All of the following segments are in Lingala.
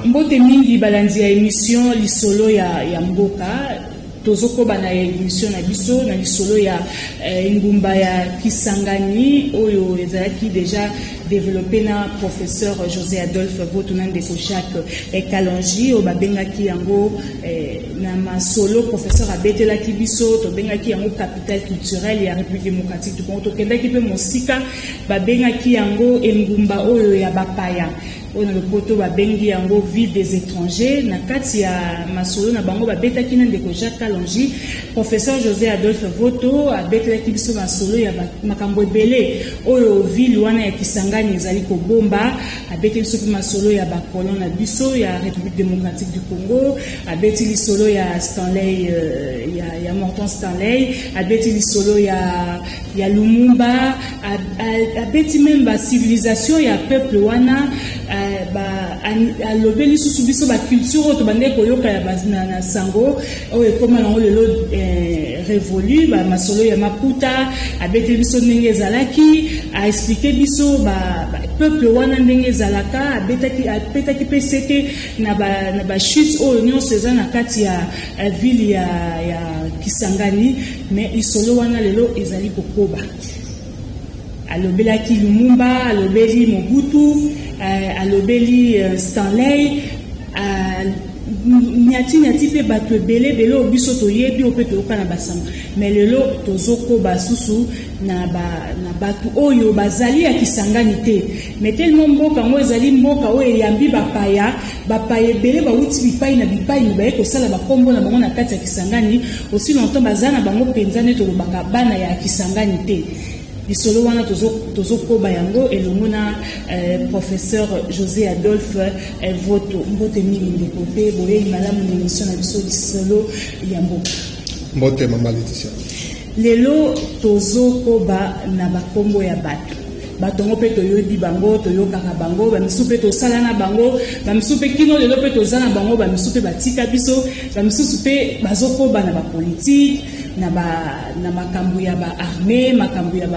Mbote mingi balandi ya emission Lisolo ya Mboka. Tozokoba na emission na biso na lisolo ya engumba ya Kisangani oyo ezalaki deja développé na professeur José Adolphe Voto na ndeko Jacques Kalonji oyo babengaki yango na masolo professeur abetelaki biso, tobengaki yango capitale culturelle ya République démocratique du Congo. Tokendaki mpe mosika, babengaki yango engumba oyo ya bapaya, oyo na lopoto babengi yango ville des étrangers. Na kati ya masolo na bango babetaki na ndeko Jacques Kalonji, professeur José Adolphe Voto abetelaki biso masolo ya makambo ebele oyo ville wana ya Kisangani ezali kobomba. Abeteli biso mpe masolo ya bacolon na biso ya République démocratique du Congo, abeti lisolo ya Stanley, ya Morton Stanley, abeti lisolo ya Lumumba, abeti même bacivilisation ya peuple wana, alobeli lisusu biso baculture oyo tobandeki koyoka ya na sango oyo ekóma nango lelo révolu. Bamasolo ya maputa abeteli biso ndenge ezalaki, aexpliquer biso peuple wana ndenge ezalaka, abetaki mpe sete na bachute oyo nyonso eza na kati ya ville ya Kisangani. Mais lisolo wana lelo ezali kokoba. Alobelaki Lumumba, alobeli Mobutu, alobeli Stanley, nyati nyati mpe bato ebele ebele oyo biso toyebi, oyo mpe toyoka na basango. Mais lelo tozokoba susu na bato oyo bazali ya Kisangani te, mais tellement mboka yango ezali mboka oyo eyambi bapaya, bapaya ebele bawuti bipai na bipai, me baye kosala bakombo na bango na kati ya Kisangani. Aussi longtemps baza na bango mpenza nde tolobaka bana ya Kisangani te. Lisolo wana tozokoba yango elongo na professeur José Adolphe Voto. Mbote mingi ndeko, mpe boyei malamu na émission na biso Lisolo ya Mboka. Mbote, mama Leticia. Lelo tozokoba na bakombo ya bato. Bato yango mpe toyebi bango, toyokaka bango, bamisusu mpe tosala na bango, bamisusu mpe kino lelo mpe toza na bango, bamisusu mpe batika biso, bamisusu mpe bazokoba na bapolitike, na makambo ya baarmée, makambo ya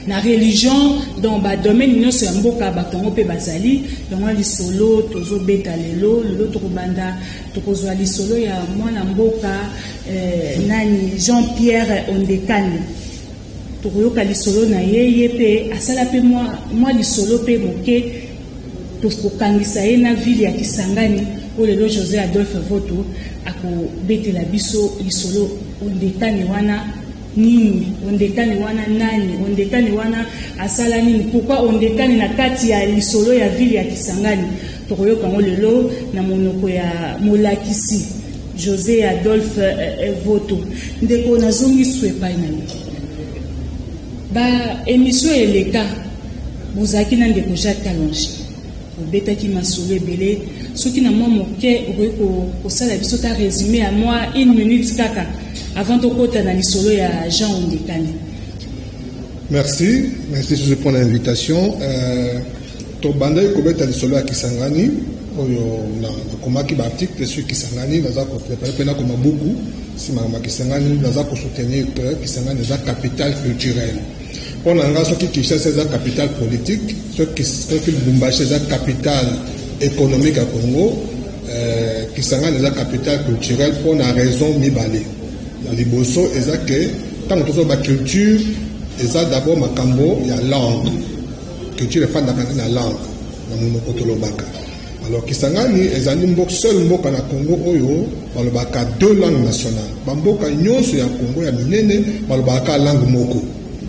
na religion, donc badomaine nyonso ya mboka bato yango mpe bazali. Yango lisolo tozobeta lelo. Lelo tokobanda, tokozwa lisolo ya mwana mboka nani? Jean Pierre Ondekane. Tokoyoka lisolo na ye. Ye mpe asala mpe mwa lisolo mpe moke, tokokangisa ye na ville ya Kisangani oyo lelo José Adolphe Voto akobetela biso lisolo. Ondekane wana nini? Ondekane wana nani? Ondekane wana asala nini? Pourquoi Ondekane na kati ya lisolo ya ville ya Kisangani? Tokoyoka yango lelo na monoko ya molakisi José Adolphe Voto. Ndeko, nazongi su epai na yo. Baémission eleka, bozalaki na ndeko Jacques Kalonji, obetaki masolo ebele. Soki na mwa moke okoki kosala biso ta résumé ya mwa une minute kaka avant tokɔta na lisolo ya Jean Ondekane. Merci, merci susu pour l'invitation. Tobandaki kobeta lisolo ya Kisangani oyo nakomaki baarticle sur Kisangani. Naza koprépare mpe nakoma buku nsima ya Kisangani. Naza kosoutenir que Kisangani eza capitale culturelle. Mpo na nga, soki Kinshasa eza capitale politique, soki Lubumbashi eza capitale économique ya Congo, Kisangani eza capitale culturelle mpo na raison mibale. Na liboso eza ke ntango tozoloba culture, eza d'abord makambo ya langue. Culture efandaka nde na langue, na monoko tolobaka. Alors Kisangani ezali mboka, seul mboka na Congo oyo balobaka deux langues nationales. Bamboka nyonso ya Congo ya minene balobaka langue moko.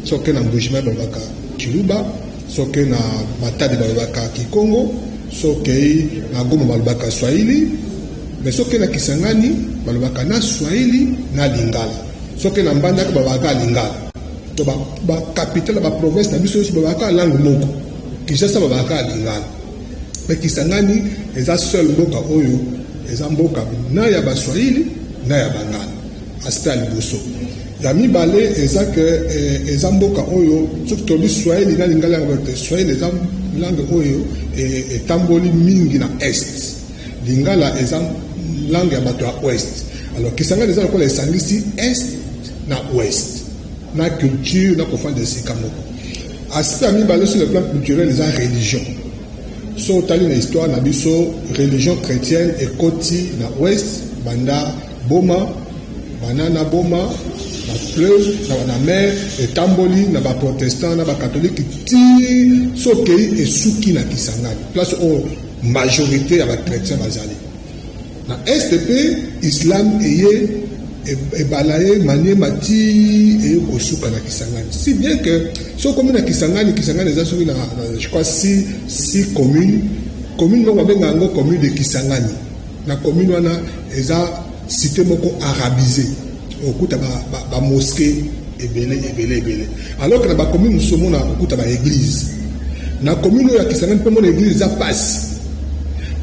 Soki na Mbujimai balobaka Chiluba, soki na Matadi balobaka Kikongo, soki na Goma balobaka Swahili, mais soki na Kisangani balobaka na Swahili na Lingala, soki na Mbandaka balobaka Lingala. To bacapitale ya baprovince na biso nyonso balobaka langue moko. Kinshasa balobaka Lingala, mais Kisangani eza seul mboka oyo eza mboka na ya Baswahili na ya Bangala. Aspect ya liboso. Ya mibale eza ke eza mboka oyo soki tolobi Swahili na Lingala, yango te. Swahili eza langue oyo etamboli mingi na Est, Lingala eza langue ya bato ya Ouest. Alors Kisangani eza lokola esangisi Est na Ouest, na culture na kofanda esika moko. Aspect ya mibale sur le plan culturel eza religion. So otali na histoire na biso, religion chrétienne ekoti na ouest banda Boma, banana Boma, na fleuve na mer, etamboli na baprotestant na bacatholique ti so okei esuki na Kisangani, place oyo majorité ya bachrétien bazali. Na est mpe islam eye ebala ye Maniema ti eye kosuka na Kisangani, si bien que so okomi na Kisangani, Kisangani eza soki na, je crois, six commune. Commune moko babenga yango commune de Kisangani. Na commune wana eza cité moko arabisé, okuta bamosquée ebele ebele ebele, alors que na bacommune mosusu omona okuta baéglise. Na commune oyo ya Kisangani mpe mona église eza pasi.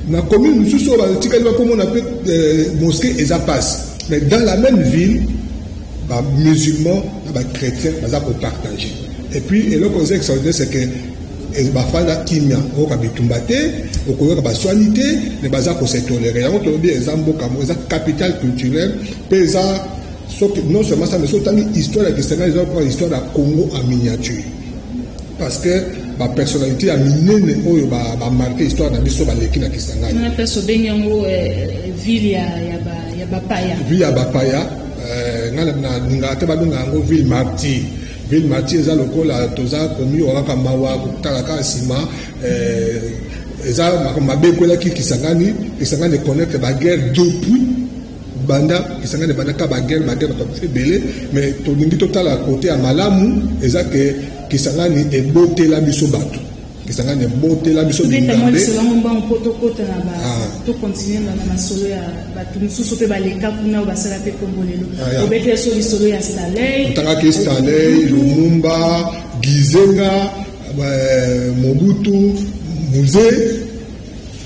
Na commune mosusu oyo batikali bakomona mpe mosquée eza pasi. Mais dans la même ville, bamusulman na bachrétien baza kopartage. Et puis eloko eza extraordinaire, c'est que bafanda kimia, oyoka bitumba te, okoyoka baswani te, me baza kose tolérer. Yango tolobi eza mboka moko eza capitale culturelle mpe eza soki non seulement ça, mais soki otangi histoire ya Kisangani, eza lokola histoire ya Congo en miniature, parce que bapersonnalité ya minene oyo bamarquer histoire na biso baleki na Kisangani. Wana place obengi yango ville ya bapaya. Ville ya bapaya. Ngai nalingaka te babenga yango ville martyr. Ville martyr eza lokola toza komiwa kaka mawa, kotala kaka nsima. Eza makambo mabe ekwelaki Kisangani. Kisangani econnaître baguerre depuis banda Kisangani ebandaka, baguerre, baguerre, bato bakufi ebele. Mais tolingi totala côté ya malamu, eza ke Kisangani ebotela biso bato, Kisangani ebotela biso. Tobeta mwa lisolo yango mbango mpo tokota na ba tocontinue na masolo ya bato mosusu mpe baleka kuna oyo basala mpe kombo lelo. Obetela so lisolo ya Stanley. Otangaki Stanley, Lumumba, Gizenga, Mobutu, Mzee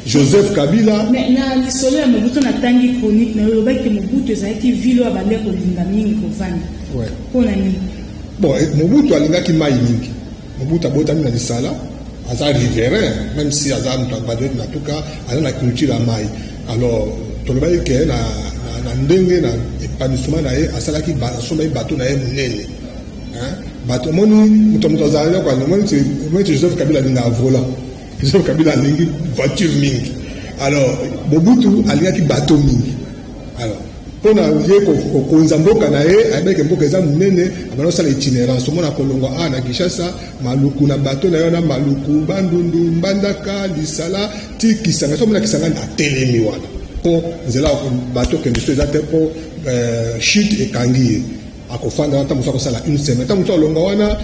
Joseph Kabila. Mais na lisolo ya Mobutu, natangi chronique na yo, olobaki Mobutu ezalaki ville oyo abandaki kolinga mingi kovanda. Mpo na nini? Bon, Mobutu alingaki mai mingi. Mobutu abotami na Lisala, aza riverain, même si aza moto agraduate, na tout cas aza na culture ya mai. Alors tolobaki ke na ndenge na épanouissement na ye, asalaki, asombaki bato na ye monene. Bato omoni moto azala eloko, omoni Joseph Kabila alingaka volant, Joseph Kabila alingi voiture mingi, alors Mobutu alingaki bato mingi. Alors mpona ye kokonza mboka na ye, ayebaki mboka eza monene, abanda kosala itinérance. Omona kolongwa awa na Kinshasa, Maluku, na bato na ye wana, Maluku, Bandundu, Mbandaka, Lisala ti Kisanga. So omona Kisangani, atelemi wana mpo nzela bato okende so eza te, mpo chute ekangi ye. Akofanda wana, ntango mosusu akosala une semaine, ntango mosusu alonga wana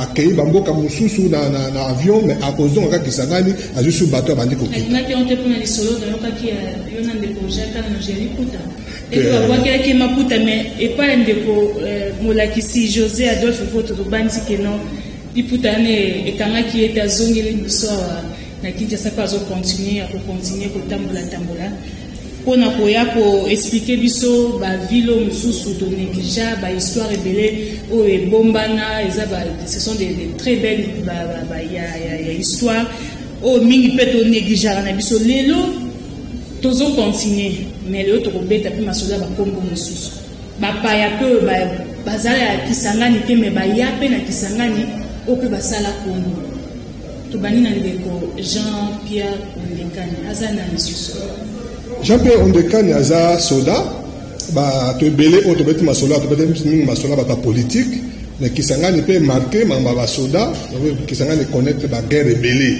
akei bamboka mosusu na avion, mais akozonga kaka Kisangani, azwi su bato, abandi kokita. Alingaki yango te mpona lisolo nayokaki yo na ndeko Jacques na Nogeri Puta ete babwakelaki maputa, mais epai ya ndeko molakisi José Adolphe Voto, tobandi keno liputa wana ekangaki ete azongeli biso awa na Kinshasa mpe azocontinue, akocontinue kotambola tambola mpona koya koexpliquer biso baville oyo mosusu tonégligea, bahistoire ebele oyo ebombana. Eza, ce sont des très belles ba, ya histoire oyo mingi mpe tonégligeaka na biso. Lelo tozocontinue, mais lelo tokobeta mpe masolo ya bakombo mosusu, bapaya mpe oyo bazala ya Kisangani te, mais baya mpe na Kisangani, oyo mpe basala kombo. Tobandi na ndeko Jean Pierre Ondekani. Aza na lisusu? Jean Pierre Ondekani aza soda. Bato ebele oyo tobeti masolo, tobeti mingi masolo ya bato ya politike, mais Kisangani mpe marqué makambo ya basoda. Kisangani connaître baguerre ebele.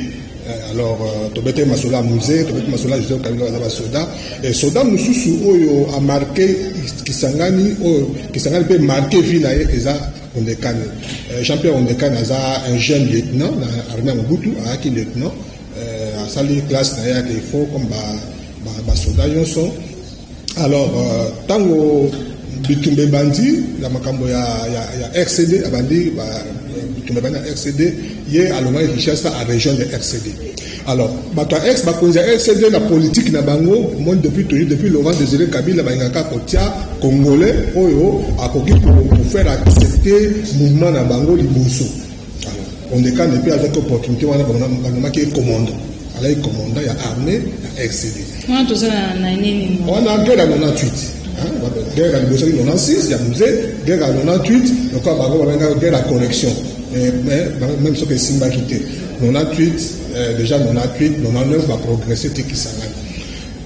Alors tobeti masolo ya Mzee, tobeti masolo ya Joseph Kabila, baza basoda. Soda mosusu oyo amarqué Kisangani, oyo Kisangani mpe marqué vie na ye, eza Ondekani. Jean Pierre Ondekani aza un jeune lieutenant na armée ya Mobutu. Ayaki lieutenant, asali classe na ye yake, il faut comme basoda nyonso. Alors ntango bitumba ebandi na makambo ya RCD, abandi bitumba ebandi ya RCD, ye alongwaki Kinshasa, arejoindre RCD. Alors bato ya ex bakonzi ya RCD, na politique na bango, omoni depuis toujours, depuis Laurent Désiré Kabila, balingaka kotia Congolais oyo akoki kofaire accepter mouvement na bango liboso. Alors Ondekane mpe azwaki opportunité wana, banomaki ye commandant, alaki commandant ya armée ya RCD. Wana toza na nini? Wana guerre ya 98. Guerre ya liboso 96 ya Mzee, guerre ya 98 lokola bango babengaka guerre ya correction. Mais même soki esimbaki te 98, déjà 98, 99, baprogresse te Kisangani.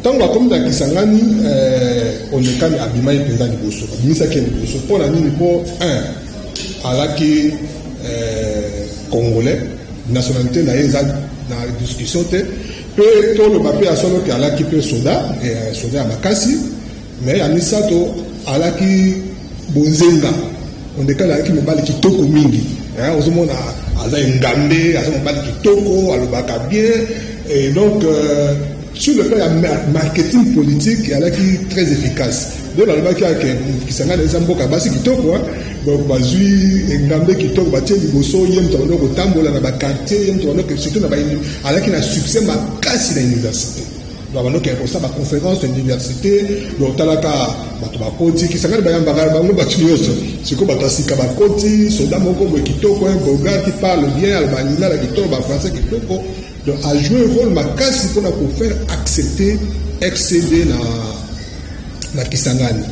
Ntango bakomi na Kisangani, Ondekani abimaki mpenza liboso, abimisaki ye liboso. Mpo na nini? Mpo 1, alaki congolais, nationalité na ye eza na discussion te. Mpe toloba mpe ya solo ke alaki mpe soda, soda ya makasi. Mais ya misato, alaki bonzenga. Ondekani alaki mobali kitoko mingi. Ozomona aza engambe, aza mobali kitoko, alobaka bien. Et donc sur le plan ya marketing politique, alaki très efficace. Donc alobaki ake Kisangani eza mboka basi kitoko. Donc bazwi engambe kitoko, batie liboso ye, moto abandi kotambola na baquartier, ye moto abandi, surtout na alaki na succès makasi na université. Donc abandi kosala baconférence na université. Donc otalaka bato bakoti Kisangani, bayambaka bango bato nyonso. Sikoyo bato ya sika bakoti, soda moko boye kitoko, un beau gars qui parle bien, aloba lingala kitoko, bafrançais kitoko. Donc ajoué rôle makasi mpona kofaire accepter RCD na Kisangani,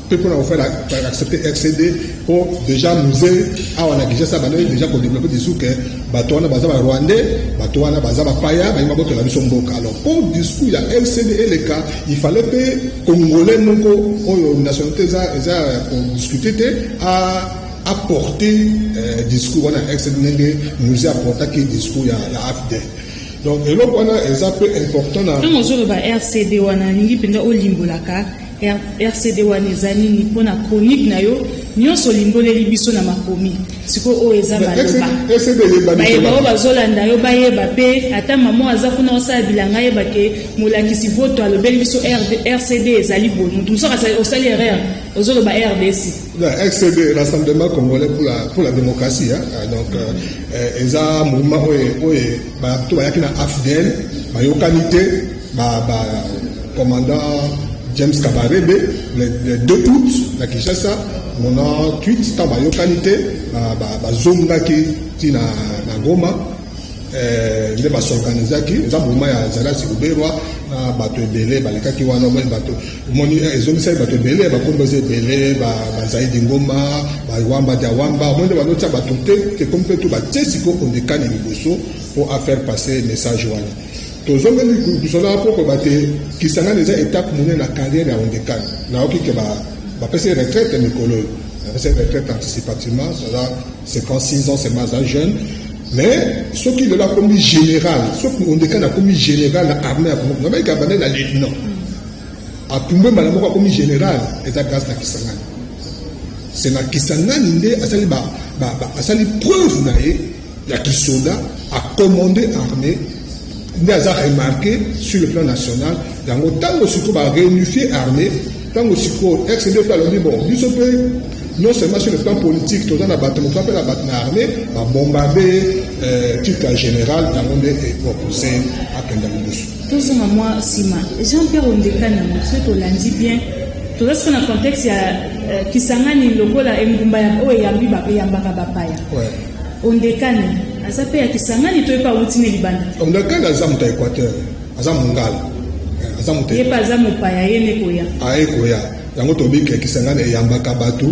mpe mpona kofaire accepter RCD, mpo déjà Mzee awa na Kinshasa bandaki déjà kodéveloppe discours ke bato wana baza barwandais, bato wana baza bapaya, balingi babotola biso mboka. Alors mpo discours ya RCD eleka, il fallait mpe congolais moko oyo nationalité eza kodiscute te apporter discours wana ya RCD, ndenge Mzee aportaki discours ya AFDL. Donc eloko wana eza mpe important na Ntango ozoloba RCD wana, nalingi mpenza olimbolaka RCD wana eza nini, mpona chronique na yo nyonso olimboleli biso na makomi. Sikoyo oyo eza maloba, bayeba oyo bazolanda yo bayeba mpe, ata mama aza kuna osala bilanga ayeba ke molakisi voto alobeli biso RCD ezali boye. Motu mosusu osali erreur, ozoloba RDC. RCD, Rassemblement congolais pour la démocratie, hein? Donc eza mouvement oyo bato bayaki na AFDL bayokani te. Ba commandant James Kabarebe, le 2 août na Kinshasa 98, ntango bayokani te, bazongaki ntina na Goma nde basorganizaki. Eza mouvement ya Azarias Ruberwa na bato ebele balekaki wana. Omoni bato, omoni ezongisaki bato ebele, bakombo eza ebele, bazaidi ngoma, bawamba dia wamba. Omoni nde bazotia bato te, tekomi mpe to batie sikoyo Ondekani liboso mpo afaire passer message wana. Tozongeli lisolo mpo koyeba te Kisangani eza étape monene na carrière ya Ondekani. Nayoki ke bapesi retraite mikolo oyo, bapesi retraite anticipativement, aza 56 ans seulement, aza jeune. Mais soki lelo akomi général, soki Ondekani akomi général na armée ya Congo, nabayiki abandaki na lieutenant, apumbwe mbala moko akomi général, eza grâce na Kisangani. C'est na Kisangani nde asali asali preuve na ye ya kisoda, acommandé armée, nde aza remarqué sur le plan national. Yango ntango sikoyo baréunifier armée, ntango sikoyo RCD mpe alobi: bon, biso mpe non seulement sur le plan politique toza na bato, moto mpe na bato na armée, babombarde titre ya général. Yango nde epropose akenda liboso. Tozonga mwa nsima. Jean Pierre Ondekani yango, soki tolandi bien, toza sikoyo na contexte ya Kisangani lokola engumba oyo eyambi, eyambaka bapaya. Ondekani aza mpe ya Kisangani to epe awuti ne libanda? Ondekani aza moto ya Équateur, aza mongala, aza moto. Ye mpe aza mopaya, ye ne koya. Aye koya. Yango tobike Kisangani eyambaka bato,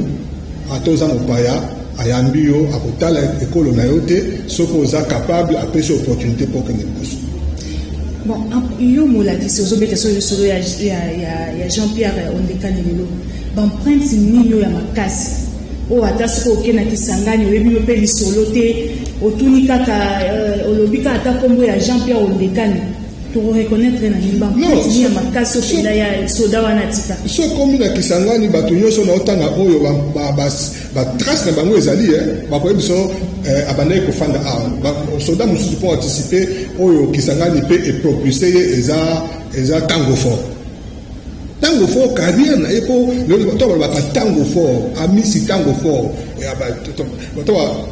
ata oza mopaya, ayambi yo, akotala ekolo na yo te. Soki oza capable, apesi opportunité mpo okende liboso. Bon, yo molakisi, ozobeta so lisolo ya Jean Pierre Ondekani lelo, baempreinte nini oyo ya makasi oyo ata soki okei na Kisangani, oyebi yo mpe lisolo te, otuni kaka, olobi kaka ata nkombo ya Jean Pierre Ondekani, tokoreconnaître na nini? Baempreinte nini ya makasi oyo mpenza ya soda wana tika? So okomi na Kisangani, bato nyonso na otanga oyo batrace na bango ezali, bakoyebi biso abandaki kofanda awa. Soda mosusu mpo anticipe oyo Kisangani mpe epropulse ye, eza Tango Fort. Tango Fort, carrière na ye, mpo to balobaka Tango Fort, Amisi Tango Fort,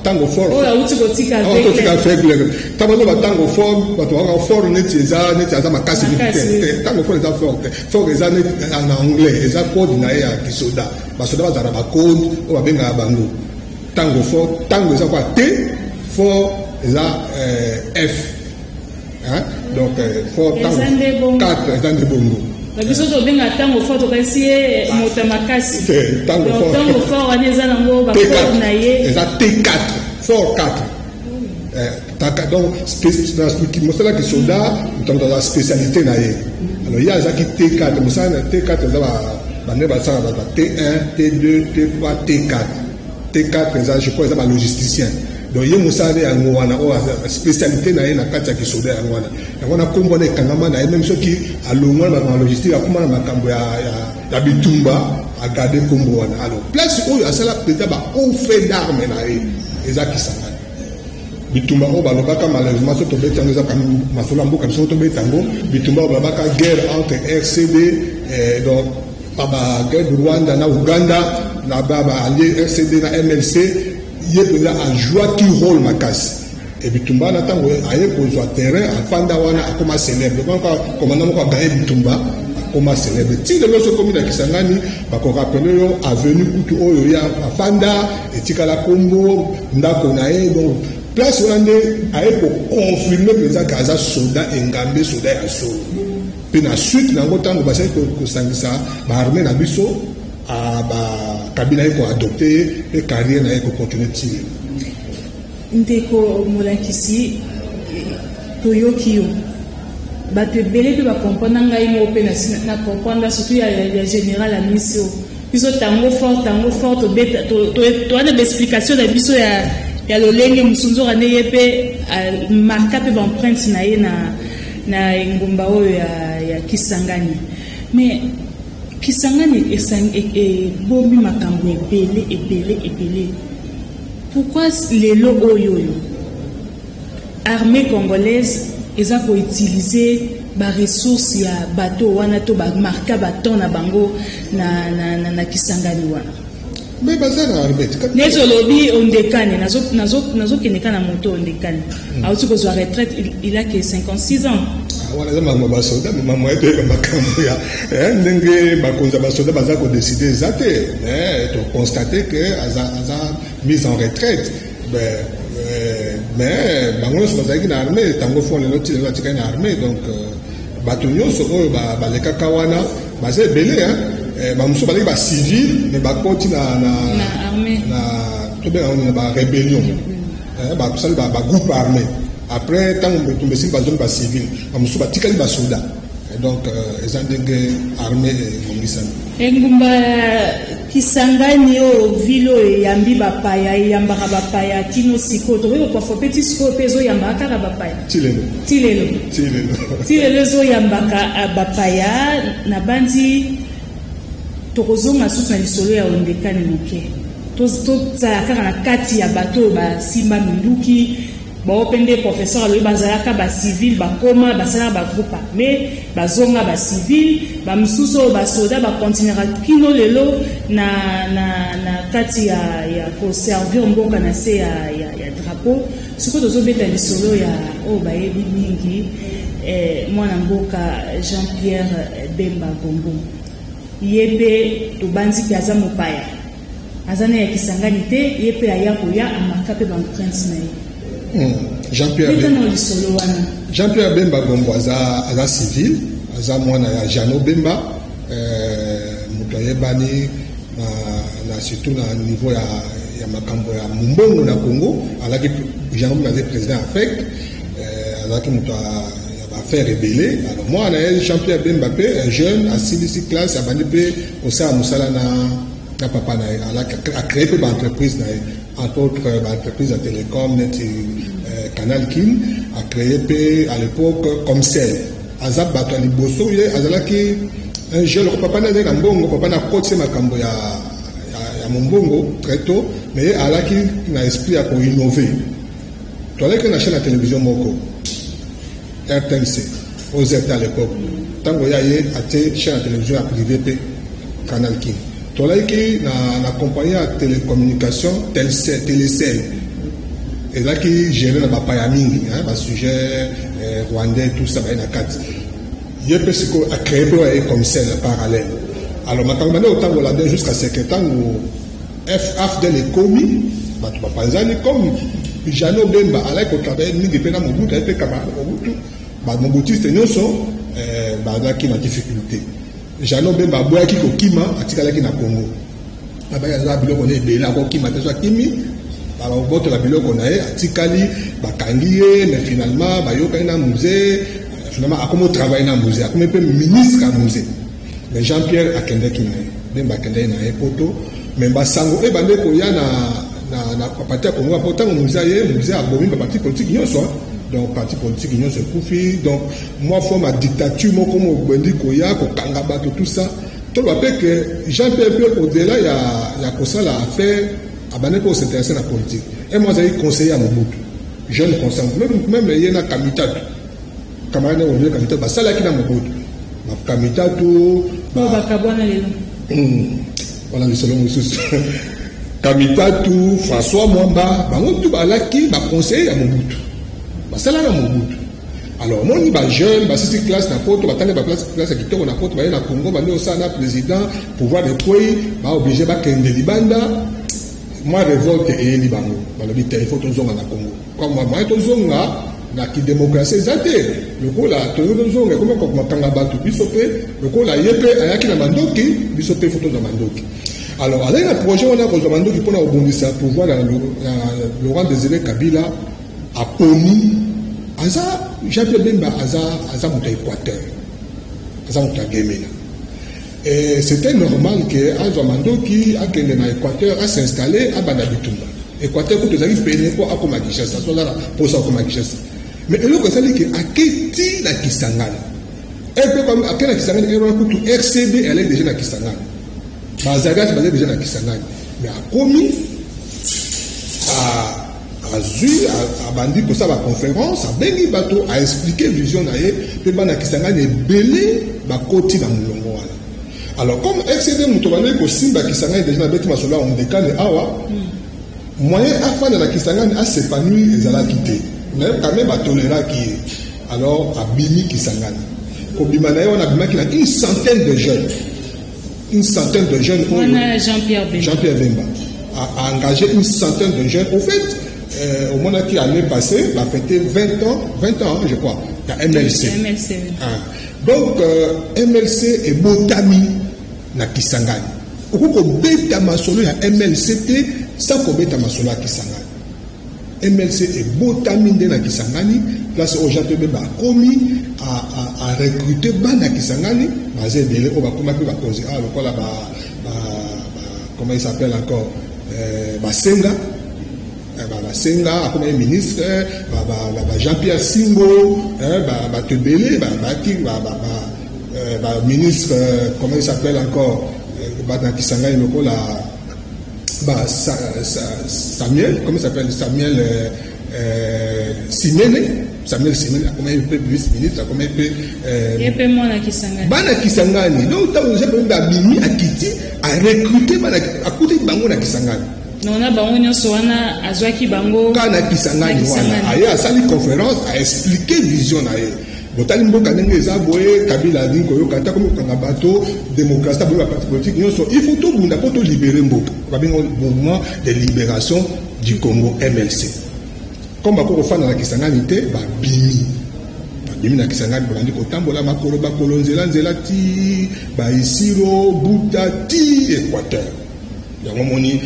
Tango Fort. Oyo awuti kotika. Kotika aveugle. Ntango bazoba Tango Fort, bato bakaka fort neti eza neti aza makasi te. Tango Fort eza fort te. Fort eza neti na anglais, eza code na ye ya kisoda. Basoda bazala na bacode oyo babengaka bango. Tango Fort, tango eza kwa T, fort eza F, donc fort tango 4 eza nde bongo. Biso tobenga Tango Fort, tokanisi ye moto ya makasi. Tango Fort wana eza nango bacode na ye. Eza T4. Fort 4. Eh, donc mosala kisoda, moto moto aza spécialité na ye. Alors ye azalaki T4. Mosala na T4 eza bande basalaka ba T1, T2, T3, T4. T4 eza, je crois, eza balogisticien. Donc ye mosala nde yango wana, oyo spécialité na ye na kati ya kisoda yango wana. Yango wana nkombo wana ekangama na ye, même soki alongwa na makambo ya logistique, akóma na makambo ya bitumba, agarde nkombo wana. Alors place oyo asala mpenza ba haut fait d'arme na ye eza Kisangani. Bitumba oyo balobaka, malheureusement so tobeti yango, eza masolo ya mboka biso tobeti yango, bitumba oyo balobaka guerre entre RCD, donc baguerre du Rwanda na Uganda na baallié RCD na MLC, ye mpenza ajwaki rôle makasi. E bitumba wana, ntango aye kozwa terrain, afanda wana, akóma célèbre. Commandant moko aganye bitumba, akóma célèbre ti lelo. Soki okomi na Kisangani, bakorappeler yo avenue kutu oyo ye afanda, etikala nkombo ndako na ye. Donc place wana nde aye koconfirmer mpenza ke aza soda engambe, soda ya solo. Mpe na suite nango, ntango basali kosangisa baarmée na biso, Kabila ye koadopter ye, mpe carrière na ye kocontinuer ti lelo. Ndeko molakisi, toyoki yo. Bato ebele mpe bacomprendre ngai moko mpe na comprendre, surtout ya général Amisi oyo biso Tango Fort. Tango Fort, towana baexplication na biso ya lolenge mosusu. Nzoka nde ye mpe marqua mpe baempreinte na ye na engumba oyo ya Kisangani. Mais Kisangani ebombi makambo ebele ebele ebele. Pourquoi lelo oyo armée congolaise eza koutiliser baressource ya bato wana to bamarqua batemps na bango na Kisangani wana? Me baza na armée. Neti olobi Ondekane, nazokende ka na moto Ondekane auti kozwa retraite, il a que 56 ans. Wana eza makambo ya basoda. Mambo ye toyeba makambo ya ndenge bakonzi ya basoda baza kodécider eza te, mais toconstate ke aza mise en retraite. Mais bango nyonso bazalaki na armée, Tango Fort lelo ti lelo atikali na armée. Donc bato nyonso oyo balekaka wana baza ebele. Bamosusu bazalaki bacivile, mais bakoti na tobengaka na barébellion, basali bagroupe armé. Après, ntango bitumba esili, bazongi bacivile. Bamosusu batikali basoda. Donc eza ndenge armée ebongisami. Engumba Kisangani oyo, ville oyo eyambi bapaya, eyambaka bapaya kino sikoyo. Tokoki kokwafa mpe ti sikoyo mpe ezoyambaka kaka bapaya. Ti lelo. Ti lelo. Ti lelo. Ti lelo ezoyambaka bapaya. Na bandi tokozonga susu na lisolo ya Ondekane moke. Tozala kaka na kati ya bato oyo basimba minduki bao mpe nde professeur alobi bazalaka bacivile, bakoma basalaka bagroupe armé, bazonga bacivile. Bamisusu oyo basoda bakontinuaka kino lelo na kati ya koservir mboka na se ya drapeau. Sikoyo tozobeta lisolo ya oyo bayebi mingi, mwana mboka Jean Pierre Bemba Gombo. Ye mpe tobandi mpe aza mopaya, aza na ya Kisangani te. Ye mpe aya koya amarqua mpe baempreinte na ye. Jean-Pierre Beta lisolo wana. Jean-Pierre Bemba Gombo aza civil, aza mwana ya Jano Bemba, moto ayebani na surtout na niveau ya makambo ya mombongo na Congo. Azalaki, Jano Bemba azali président ya FEC, azalaki moto ya baaffaire ebele. Alors mwana na ye Jean-Pierre Bemba mpe un jeune asilisi classe, abandi mpe kosala mosala na papa na ye. Acréé mpe baentreprise na ye, entre autres baentreprise ya télécom neti Canal Kin. Acréé mpe à l'époque Comcel. Aza bato ya liboso. Ye azalaki un jeune, papa na azalaki na mbongo, papa na akotisi makambo ya mombongo très tôt, mais ye azalaki na esprit ya koinnover. Toalaki na chaîne ya télévision moko, RTNC OZT à l'époque. Ntango ya ye atie chaîne ya télévision ya privé mpe Canal Kin. Tolaki na compagnie ya télécommunication Telecel, ezalaki géré na bapaya mingi, basujet rwandais, tout ça baye na kati. Ye mpe sikoyo acréé mpe oyo aye Comcel na parallèle. Alors makambo bande kotambola bien jusqu'à ce que ntango AFDL ekomi, bato bapanzani. Comme Jano Bemba alaki kotravailler mingi mpe na Mobutu, aye mpe camarade Mobutu, bamobutiste nyonso bazalaki na difficulté. Jano Bemba aboyaki kokima, atikalaki na Congo. Abaki aza biloko ne ebele, akokima te. So akimi, Babotola biloko na ye, atikali, bakangi ye, mais finalement bayokani na Mzee, finalement akomi otravaille na Mzee, akomi mpe ministre ya Mzee. Mais Jean Pierre akendeki na ye, Bemba akendeki na ye poto, mais basango ebande koya na parti ya Congo, po ntango Mzee aye, Mzee abomi ba parti politique nyonso, donc parti politique nyonso ekufi. Donc mwa forme ya dictature moko mobendi koya kokanga bato, tout ça. Toloba mpe ke Jean Pierre mpe, au-delà ya kosala affaire, abandaki kos'intéresser na politique. E mo azali conseiller ya Mobutu, jeune conseiller, même ye na Kamitatu, camarade na Kamitatu, basalaki na Mobutu, Kamitatu. Bakabwana lelo. Wana lisolo mosusu. Kamitatu, François Mwamba, bango tu balaki baconseiller ya Mobutu, basala na Mobutu. Alors omoni bajeune basisi classe na poto, batangi baplace classe ya kitoko na poto, baye na Congo, bandi osala na président, pouvoir ekwei, baoblige bakende libanda. Mwa révolte eyeli bango, balobi te, il faut tozonga na Congo. Moyen tozonga na kidémocratie eza te, lokola tolingi tozonga, ekomi kokanga bato. Biso mpe, lokola ye mpe ayaki na mandoki, biso mpe faut tozwa mandoki. Alors azali na projet wana kozwa mandoki mpona kobundisa pouvoir ya Laurent Désiré Kabila. Aponi aza Jean Pierre Bemba, aza moto ya Équateur, aza moto ya Gemena, et c'était normal ke azwa mandoki, akende na Équateur, as'installe, abanda bitumba. Équateur kutu ezali pene mpo akoma Kinshasa, so aza na mposa akoma Kinshasa. Mais eloko ezali ke aketi na Kisangani, mpe ake na Kisangani wana kutu RCD ezali déjà na Kisangani, bazalaki, bazali déjà na Kisangani. Mais akomi, azwi, abandi kosala baconférence, abengi bato, aexpliquer vision na ye, mpe bana Kisangani ebele bakoti na molongo wana. Alors comme RCD moto bandaki kosimba Kisangani déjà, nabeti masolo ya ondekane awa, moyen afanda na Kisangani, as'épanouir ezalaki te, mais quand même batoleraki ye. Alors abimi Kisangani. Kobima na ye wana, abimaki na une centaine de jeunes, une centaine de jeunes. Wana Jean-Pierre Bemba. Jean-Pierre Bemba a engagé une centaine de jeunes. Au fait, omonaki année passée bafêté 20 ans, 20 ans je crois, ya MLC. MLC. Ah. Donc MLC ebotami na Kisangani. Okoki kobeta masolo ya MLC te sans kobeta masolo ya Kisangani. MLC ebotami nde na Kisangani, place oyo Jean Pierre Bemba akomi arecruter bana Kisangani, baza ebele oyo bakoma mpe bakonzi awa, lokola ba, ba, ba, comment il s'appelle encore, Basenga, Basenga akomaki ministre, ba Jean Pierre Singo, bato ebele baki baministre, comment il s'appelle encore, bato na Kisangani lokola ba Samuel, comment il s'appelle, Samuel Simene, Samuel Simene akomaki mpe vice ministre, akomaki mpe. Ye mpe mwana Kisangani. Bana Kisangani. Donc ntango Jean Pierre abimi, akiti, arecruter bana, akuti bango na Kisangani. Nona bango nyonso wana azwaki bango. Kaka na Kisangani wana, aye asali conférence, aexpliquer vision na ye: botali mboka ndenge eza boye, Kabila alingi koyoka ata komi kokanga bato, démocratie aboyi, baparti politique nyonso, il faut tobunda mpo tolibérer mboka. Babenga Mouvement de libération du Congo, MLC. Comme bako kofanda na Kisangani te, babimi, babimi na Kisangani, babandi kotambola makolo, bakolo, nzela nzela, ti baisiro, Buta, ti Équateur. Yango moni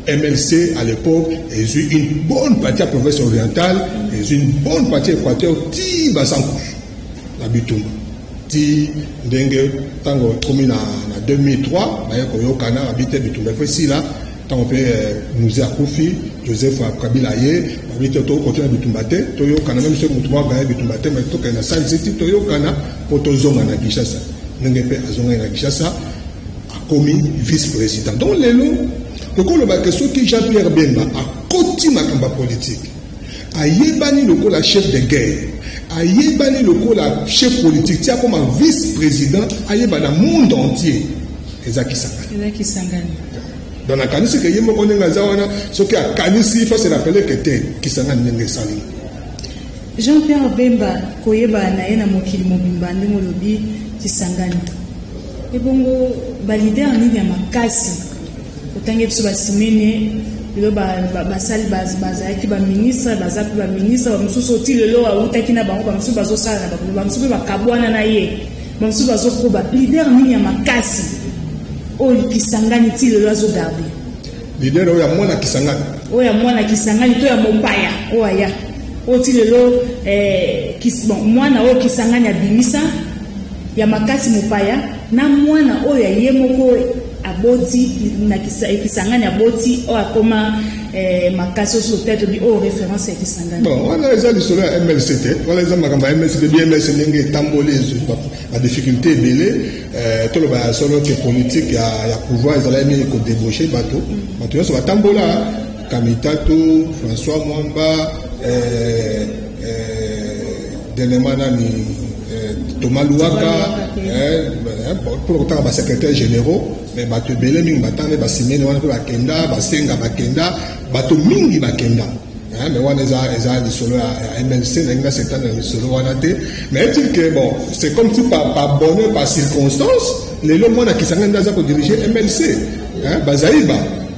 MLC à l'époque ezwi une bonne partie ya province orientale, ezwi une bonne partie ya Équateur, ti Basankusu na bitumba, ti ndenge ntango ekomi na 2003, baye koyokana, babi te, bitumba efo esila. Ntango mpe Mzee akufi, Joseph Kabila ye, babi te, tokokontinue bitumba te, toyokana, même soki motu moko agaye bitumba te, mais tokende na Sun City, toyokana mpo tozonga na Kinshasa. Ndenge mpe azongaki na Kinshasa, akomi vice président. Donc lelo tokolobaka, soki Jean Pierre Bemba akoti makambo ya politike, ayebani lokola chef de guerre, ayebani lokola chef politique, ti akoma vice président, ayeba na monde entier, eza Kisangani. Eza Kisangani. Donc nakanisi ke ye moko ndenge aza wana, soki akanisi, faut se rappeler ke te, Kisangani ndenge esali. Jean Pierre Bemba, koyeba na ye na mokili mobimba, ndenge olobi Kisangani, ebongo baleader nini ya makasi otangi biso? Basimene lelo basali, bazalaki baministre, baza mpe baministre, bamosusu oti lelo awutaki na bango, bamosusu bazosala na bango, bamosusu mpe bakabwana na ye, bamosusu bazokoba. Leader nini ya makasi oyo Kisangani ti lelo azogarder? Leader oyo ya mwana Kisangani? Oyo ya mwana Kisangani to ya mopaya oyo aya oyo ti lelo, bon, mwana oyo Kisangani abimisa ya makasi, mopaya na mwana oyo ya ye moko aboti na Kisangani, aboti oyo akoma makasi oyo peut-être bi oyo référence ya Kisangani. Bon, wana eza lisolo ya MLC te, wana eza makambo ya MLC te. Bi MLC ndenge etamboli, ezwi badifficulté ebele. Toloba ya solo ke politique ya pouvoir ezalaki mingi kodébauche bato. Bato nyonso batambola: Kamitatu, François Mwamba, dernièrement nani, Thomas Luhaka, mpona kotanga basecrétaire généraux. Mais bato ebele mingi batanga, basimene wana mpe bakenda, basenga bakenda, bato mingi bakenda. Mais wana eza lisolo ya MLC, nalingi nasetana na lisolo wana te. Mais est-il que, bon, c'est comme si par bonheur, par circonstance, lelo mwana Kisangani nde aza kodirige MLC, hein, Bazaiba.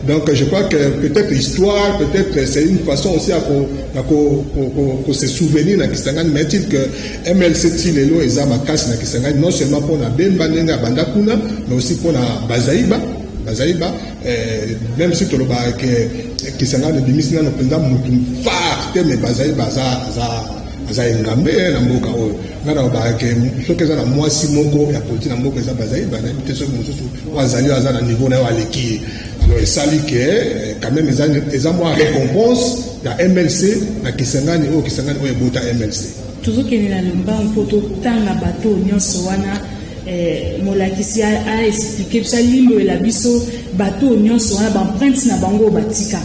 Donc je crois que peut-être histoire, peut-être c'est une façon aussi à ko se souvenir na Kisangani. Mais est-il que MLC ti lelo eza makasi na Kisangani, non seulement mpona Bemba ndenge abanda kuna, mais aussi mpona Bazaiba. Bazaiba, même si tolobaka ke Kisangani ebimisi nano mpenza motu phare te, mais Bazaiba aza engambe na mboka oyo. Ngai nalobaka ke soki eza na mwasi moko ya politique na mboka, eza Bazaiba. Nayebi te soki mosusu oyo azali, oyo aza na niveau na yo aleki ye. Alors esali ke quand même eza mwa récompense ya MLC na Kisangani oyo, Kisangani oyo ebota MLC. Tozokende na lombango mpo totanga bato nyonso wana. Molakisi aexplike biso, alimbolela biso bato nyonso wana, baempreinte na bango oyo batika.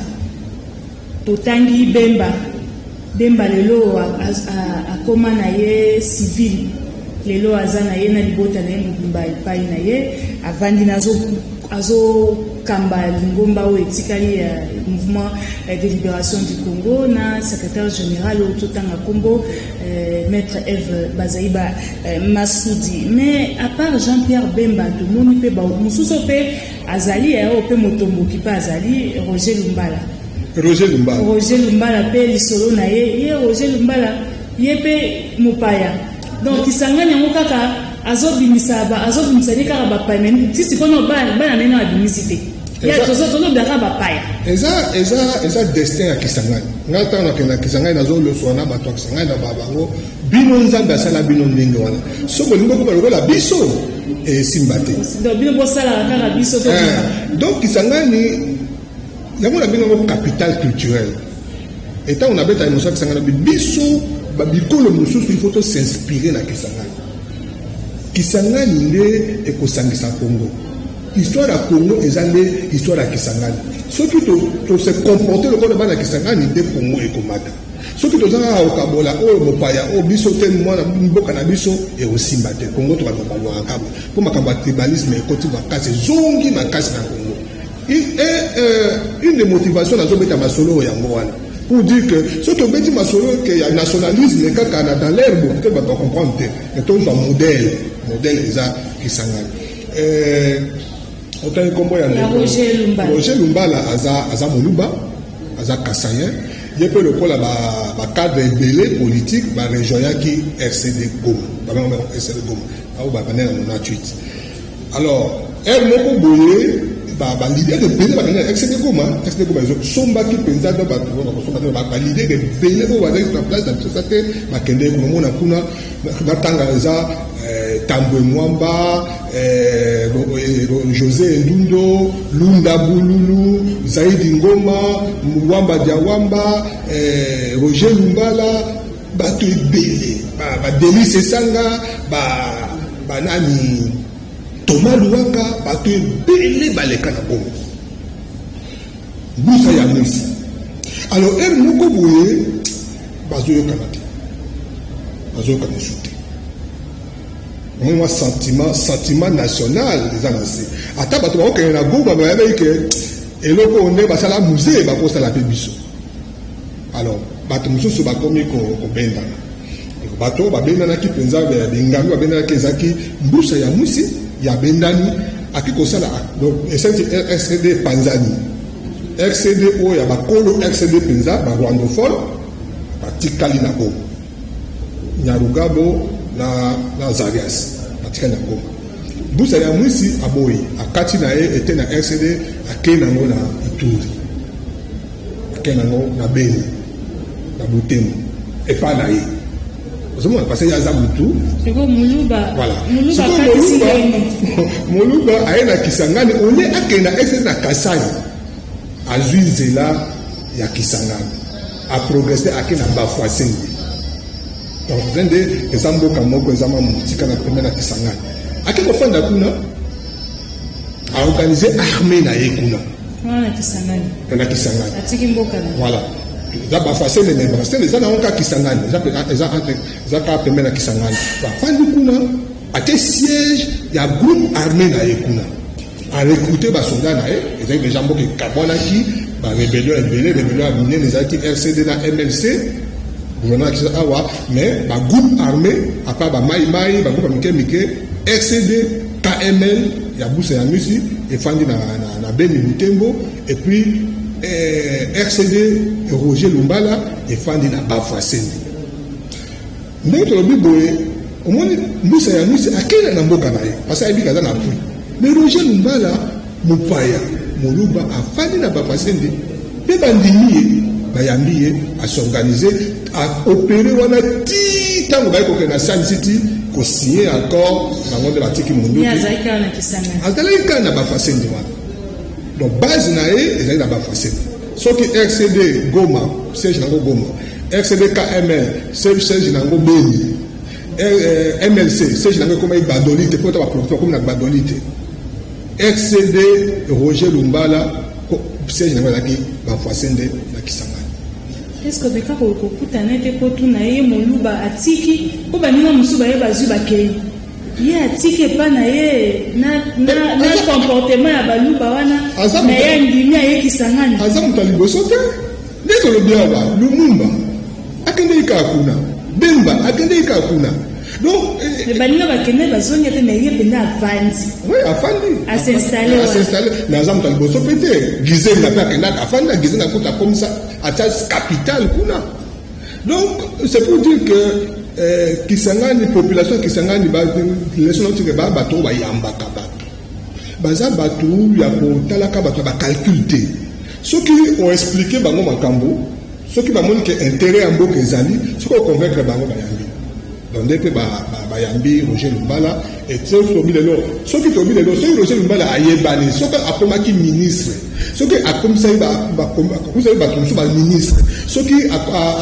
Totangi Bemba. Bemba lelo akóma na ye civil, lelo aza na ye na libota na ye mobimba epai na ye, avandi na azokamba lingomba oyo etikali ya Mouvement de libération du Congo, na secrétaire général oyo totanga nkombo, maître Eve Bazaiba Masudi. Mais à part Jean-Pierre Bemba, tomoni mpe mosusu mpe azali oyo mpe motomboki mpe azali, Roger Lumbala. Roger Lumbala. Roger Lumbala mpe lisolo na ye. Ye Roger Lumbala, ye mpe mopaya. Donc Kisangani yango kaka azobimisa ye kaka bapaya, mais ti sikoyo bana nene abimisi te, tozobela bapaya. Eza destin ya Kisangani. Ngai ntango nakende na Kisangani, nazolosola na bato ya Kisangani na babango: bino, Nzambe asala bino ndenge wana. Soki olingi okoma lokola biso, esimba te. Bino bosalaka kaka biso. Donc Kisangani yango na bengango capitale culturelle. Etango nabeta emoso ya Kisangani, biso bikolo mosusu, il faut tos'inspire na Kisangani. Kisangani nde ekosangisa Congo. Histoire ya Congo eza nde histoire ya Kisangani. Soki tose comporte lokola bana Kisangani, nde Congo ekomata. Soki toza kaka kokabola, oyo mopaya, oyo biso te, mwana mboka na biso, ekosimba te. Congo tokaka balwaka kaka mpo makambo ya tribalisme ekoti makasi, ezongi makasi na Congo. Une des motivations nazobeta masolo oyo yango wana, pour dire que soki tobeti masolo ke ya nationalisme kaka na dans l'herbe, peut-être bato bacomprendre te. Mais tozwa modèle, modèle eza Kisangani. Otangi nkombo ya Roger. Lumbala, aza moluba, aza kasaïen. Ye mpe lokola bacadre ebele politique barejoignaki RCD Goma, babenga RCD Goma oyo babandai na 98. Alors ere moko boye, baleader ebele bakende na RCD Goma. RCD Goma ezosombaki mpenza do bato bakosomba te. Baleader ebele oyo bazalaki na place na biso te bakende komona kuna. Natanga eza Tambwe Mwamba, José Endundo, Lunda Bululu, Zaidi Ngoma, Wamba Diawamba, Roger Lumbala, bato ebele, baDelly Sesanga, banani, Thomas Luhaka, bato ebele baleka na Goma. Mbusa ya Mwisi. Alors ere moko boye bazoyokana te, bazoyokana esu te. Mwa sentiment national eza na se. Ata bato bakokende na Goma, bayebaki ke eloko oyo nde basala Mzee, bakosala mpe biso. Alors bato mosusu bakomi kobendana. Bato oyo babendanaki mpenza, bengami babendanaki, ezalaki Mbusa ya Mwisi. Ya bendani aki kosala, donc esalisi RCD epanzani. RCD oyo ya bakolo RCD mpenza, barwandophone batikali na Goma, Nyarugabo na Azarias batikali na Goma. Mbusa ya Mwisi aboyi, akati na ye ete na RCD, akei nango na Ituri. Ake nango na Beni, na Butembo, epai na ye. Ozomona, parce que ye aza mutu. Sikoyo Moluba, voilà. Moluba Sikoyo akatisi Moluba, ndenge. Moluba aye na Kisangani, olie akende na RCD na Kasai, azwi nzela ya Kisangani, aprogresse, ake na Bafwasende. Donc nde eza mboka moko eza mwa mosika na pembe na Kisangani. Ake kofanda kuna, aorganize armée na ye kuna. Wana na Kisangani. Na Kisangani. Atiki mboka na. Voilà. Eza Bafwasende, mais Bafwasende eza nango kaka Kisangani, eza entre, eza kaka pembe na Kisangani. Bafandi kuna, ate siège ya groupe armé na ye kuna. Arecrute basoda na ye, ezalaki déjà mboka ekabwanaki, barébellion ebele, rébellion ya minene ezalaki RCD na MLC, gouvernement ya Kinshasa awa, mais bagroupe armé, à part bamaimai, bagroupe ya mike mike, RCD, KML ya Busa ya Misi efandi na Beni Butembo, et puis RCD Roger Lumbala efandi na Bafwasende. Ndenge tolobi boye, omoni Mbusa ya Misi akende na mboka na ye parce que ayebi aza na appui, mais Roger Lumbala, mopaya Moluba, afandi na Bafwasende mpe bandimi ye, bayambi ye, asorganize, aopere wana ti ntango baye kokende na Sun City kosigner accord bango nde batiki Ye munduki. azalaki kaka na Kisangani. Azalaki kaka na Bafwasende wana. Donc base na ye ezali na Bafwasende. Soki RCD Goma, siège nango Goma, RCD KML, siège nango Beni, MLC, siège nango ekomaki Gbadolite mpo ta baproduction bakomi na Gbadolite. RCD Roger Lumbala, siège nango ezalaki Bafwasende na Kisangani. Est ce que beka kokutana ete mpo tuna ye, Moluba atiki mpo baninga mosusu baye bazwi bakei, ye atiki epa na ye na comportement ya Baluba wana? Aza Na ye andimi ayekisangani. Aza moto ya liboso te. Nde tolobi awa, Lumumba akendeki kaka kuna, Bemba akendeki kaka kuna. Donc me baninga bakende bazongi te, me ye mpenza avandi. Oui, afandi. As'installe wana. As'installe, mais aza moto ya liboso mpe te. Gizenga mpe akendaka, afandi na Gizenga, kuta akomisa atia capitale kuna. Donc c'est pour dire que Kisangani, population ya Kisangani, leso na tike, ba bato oyo bayambaka bato, baza bato ya kotalaka bato ya bacalcul te. Soki oexplike bango makambo, soki bamoni ke intérêt ya mboka ezali, soki oconvaincre bango, bayambi. Donc nde mpe bayambi Roger Lumbala. Et soki tobi lelo, soki Roger Lumbala ayebani, soki akomaki ministre, soki akomisaki bato mosusu baministre, soki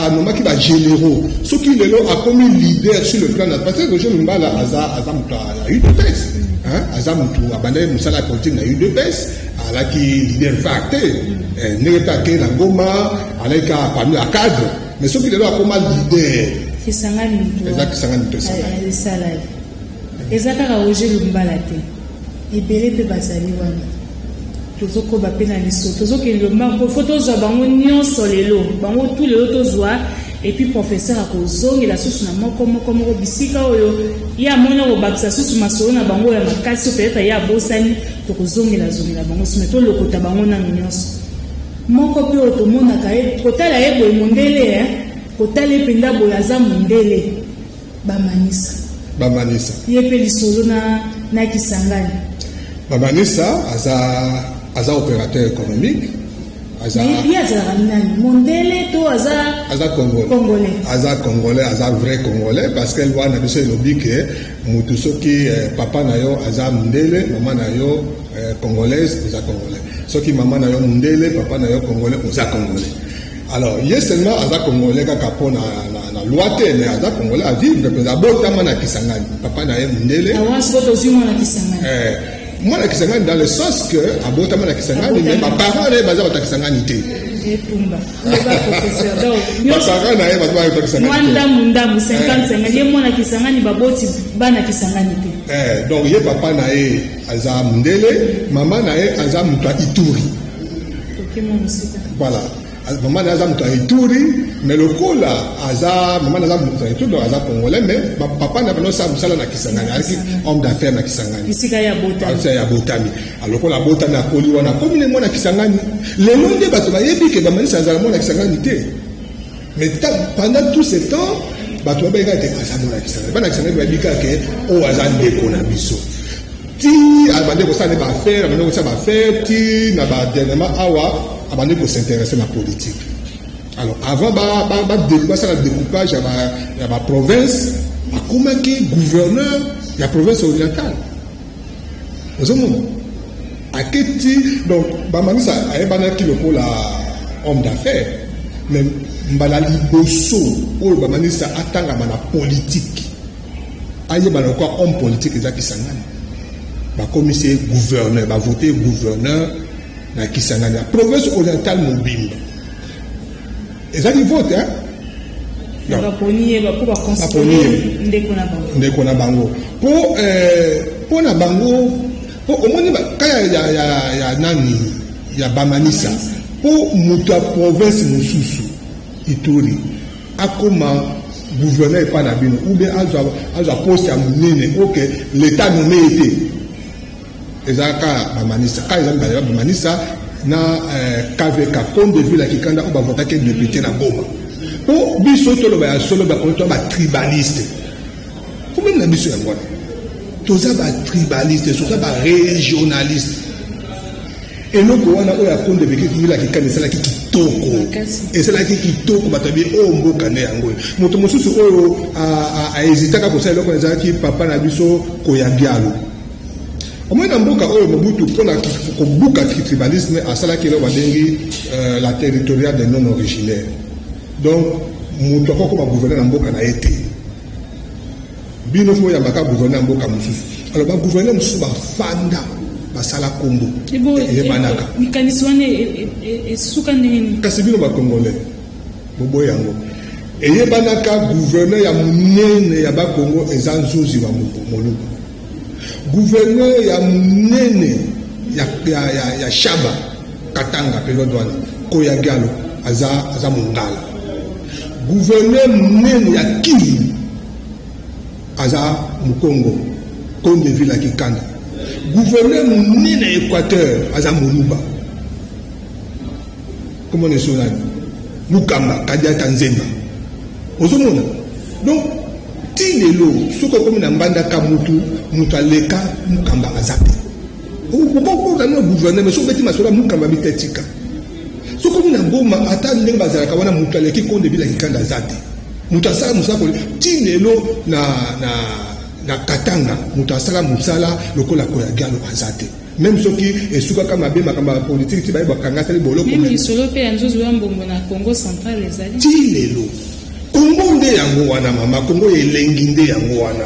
anomaki bagénéraux, soki lelo akomi leader sur le plan, parce que Roger Lumbala aza moto ya UDPS, hein, aza moto abandaki mosala ya politique na UDPS, alaki leader phare te. Ndenge mpe akei na Goma, alaki kaka parmi ya cadre, mais soki lelo akoma leader, Kisangani moto. Eza Kisangani moto esala. Esala ye. Eza kaka Roger Lumbala te, ebele mpe bazali wana. Tozokoba mpe na liso, tozokende lombango mpo fo tozwa bango nyonso lelo, bango tu lelo tozwa. Et puis professeur akozongela susu na moko moko moko bisika oyo ye amoni akobakisa susu masolo na bango ya makasi oyo peut-être ye abosani. Tokozongela zongela bango sime, tolokota bango nano nyonso moko. Mpe oyo tomonaka ye, kotala ye boye mondele, kotala ye mpenza boye aza mondele, Bamanisa. Bamanisa. Ye mpe lisolo na Kisangani. Bamanisa aza opérateur économique, aza Mais ye azalaka nani, mondele to aza? Aza Congolais. Congolais. Aza Congolais, aza vrai Congolais, parce que loi na biso elobi ke mutu soki papa na yo aza mondele, mama na yo congolaise, oza Congolais. Soki mama na yo mondele, papa na yo Congolais, oza Congolais. Alors ye seulement aza Congolais kaka mpo na loi te, mais aza Congolais à vivre mpenza. Abotama na Kisangani, papa na ye mondele. Awa sikoyo tozwi mwana Kisangani. Mwana Kisangani dans le sens que abotama na Kisangani, mais baparent na ye baza bato ya Kisangani te. Etumba loba, professeur, donc nyonso. Baparent na ye baza bato ya Kisangani mwa te. Ndambu ndambu, 50 50, ye mwana Kisangani, baboti bana Kisangani te. Donc ye papa na ye aza mondele, mama na ye aza moto ya Ituri. Tokema mosika. Voilà, mama na ye aza moto ya Ituri, mais lokola aza mama na aza moto ya Ituri, donc aza Congolais, mais papa na bango osala mosala na Kisangani, azalaki homme d'affaires na Kisangani. Bisika ya botami. Asa ya botami. Lokola abotami, akoli wana, akomi ne mwana Kisangani. Lelo nde bato bayebi ke Bamanisa azala mwana Kisangani te, mais pendant tout ce temps bato babengaka te aza mwana Kisangani. Bana Kisangani bayebi kaka ke oyo aza ndeko na biso. Ti abandi kosala nde baaffaire, abandi kosala baaffaire ti na badernement awa, abandi kos'intéresser na politique. Alors avant basala découpage ya baprovince, akomaki gouverneur ya province orientale. Ozomona aketi. Donc Bamanisa ayebanaki lokola homme d'affaires, mais mbala liboso oyo Bamanisa atangama na politique, ayebana lokola homme politique, eza Kisangani. Bakomisi ye gouverneur, bavote gouverneur na Kisangani ya province orientale mobimba. Ezali vote, hein? Baponi ye mpo baconsidérer ndeko na bango. Ndeko na bango, mpo na bango, mpo omoni ka ya nani, ya Bamanisa, mpo moto ya province mosusu, Ituri, akoma gouverneur epai na bino ou bien azwa poste ya monene, oke l'État nommé ye te, eza kaka Bamanisa. Kaka eza mibale, Bamanisa na KVK, Konde Ville ya Kikanda, oyo bavotaki député na Goma. Mpo biso toloba ya solo, bakomi to batribaliste. Problème na biso yango wana, toza batribaliste, toza barégionaliste. Eloko wana oyo akonde Ville ya Kikanda esalaki kitoko, esalaki kitoko. Bato abi oyo mboka nde yango. Moto mosusu oyo ahésitaka kosala eloko ezalaki papa na biso Koyabialo. Omoni, na mboka oyo, Mobutu, mpona kobuka tribalisme, asalaki eloko babengi la territoriale des non originaires. Donc moto akokoma gouverneur na mboka na ye te, bino fo oyambaka gouverneur ya mboka mosusu. Alors bagouverneur mosusu bafanda, basala kombo eyebanaka. Likanisi wana esuka ndenge nini? Kasi bino bacongolais boboyi yango. Eyebanaka, gouverneur ya monene ya Bakongo eza Nzuzi wa Moluba, gouverneur ya monene ya Shaba, Katanga, période wana Koyagialo aza Mongala, gouverneur monene ya Kivu aza Mokongo, Konde Ville ya Kikanda, gouverneur monene ya Équateur aza Moluba, komona eso nani, Mukamba Kadiata Nzemba. Ozomona, donc ti lelo soki okomi na Mbandaka, mutu aleka Mukamba aza te. Okokozali na gouverneur, mais soki obeti masolo ya Mukamba, bita tika. Soki okomi na Goma, ata ndenge bazalaka wana, mutu aleki Konde Bila Kikanda aza te. Moto asala mosala kole ti lelo na Katanga, moto asala mosala lokola Koyagialo aza te. Même soki esukaka mabe, makambo ya politike, ti baye bakanga, asali boloko. Même lisolo mpe ya Nzuzu ya Mbongo na Congo central ezali. Ti lelo Kongo nde yango wana, mama. Kongo elengi nde yango wana.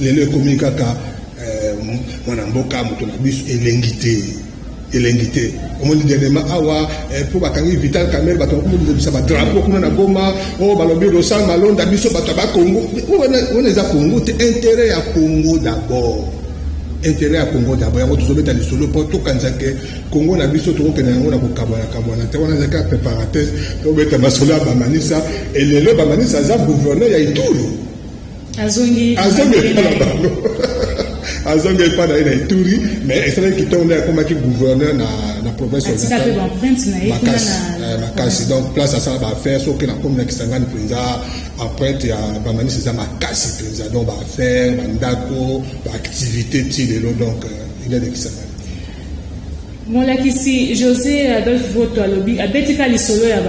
Lelo ekomi kaka mwana mboka, moto na biso. Elengi te, elengi te. Omoni, dernièrement awa, mpo bakangi Vital Kamerhe, bato bakomobisa badrapeau kuna na Goma, oyo balobi Rosal Malonda, biso bato ya Bakongo. Wana eza Kongo te. Intérêt ya Congo d'abord, intérêt ya Congo d'abord. Yango tozobeta lisolo mpo tokanisa ke Congo na biso tokokende yango na kokabwana kabwana te. Wana ezalaki ya parenthèse. Tobeta masolo ya Bamanisa. Elelo Bamanisa aza gouverneur ya Ituri. Azongi. Azongi epa na bango, azongi epa na ye na Ituri. Mais esalaki kitoko nde akomaki gouverneur na province. Makasi, makasi. Donc place asala baaffaire, soki na komi na Kisangani mpenza, empreinte ya Bamanisa eza makasi mpenza. Donc baaffaire, bandako, baactivité ti lelo. Donc il est de Kisangani. Molakisi José Adolphe Voto alobi, abetika lisolo ya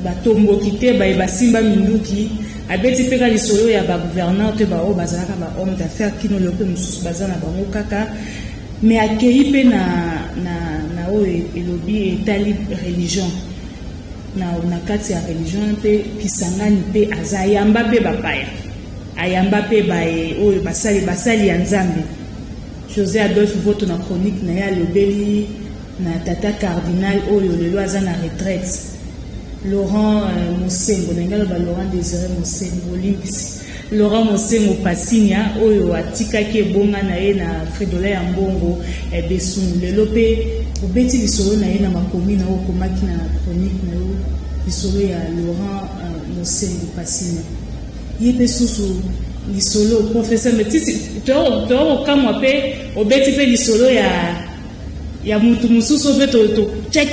batomboki te, baye basimba minduki. Abeti mpe ka lisolo ya bagouverneur te, baoyo bazalaka bahomme d'affaires kino lelo mpe mosusu baza na bango kaka. Mais akei mpe na oyo elobi etali religion. Na kati ya religion mpe, Kisangani mpe aza, ayamba mpe bapaya, ayamba mpe baye oyo basali ya Nzambe. José Adolphe Voto, na chronique na ye, alobeli na tata cardinal oyo lelo aza na retraite, Laurent Mosengo, na ngai aloba Laurent Désiré Mosengo, olimbisi, Laurent Mosengo Pasinya, oyo atikaki ebonga na ye na Fridolin ya Mbongo Besungu. Lelo mpe obeti lisolo na ye na makomi na oyo okomaki na chronique na yo, lisolo ya Laurent Mosengo Pasinya. Ye mpe susu lisolo, professeur, mais tisi tokokamwa mpe obeti mpe lisolo ya mutu mosusu mpe